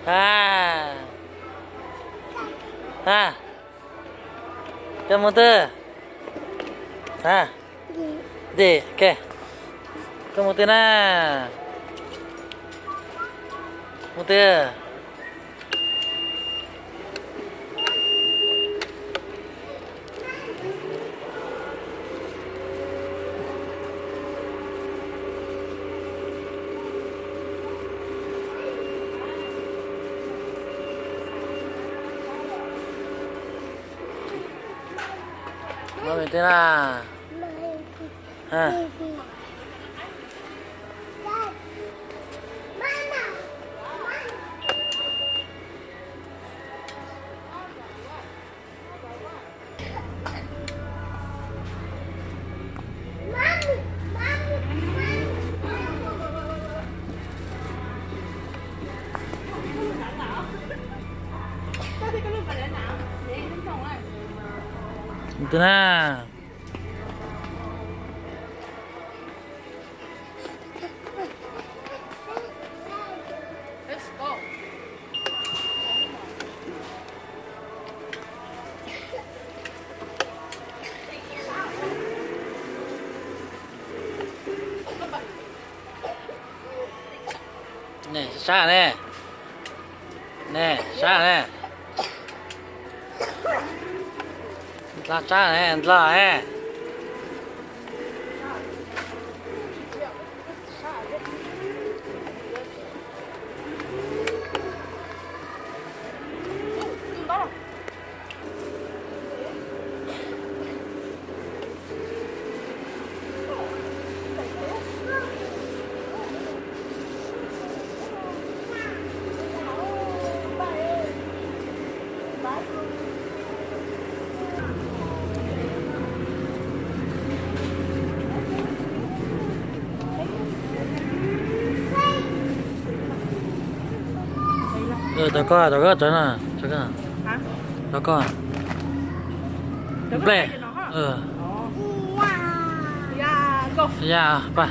A, a, koj mus twg? A, dim, ok. Koj mus twg na? Mus twg? Mus twg na? A. Tus na. Ne, sab ne. Ne, sab ne. Ntla sab ne, ntla ne. Rau koj, rau koj, rau koj. Nplej. Ya, paj.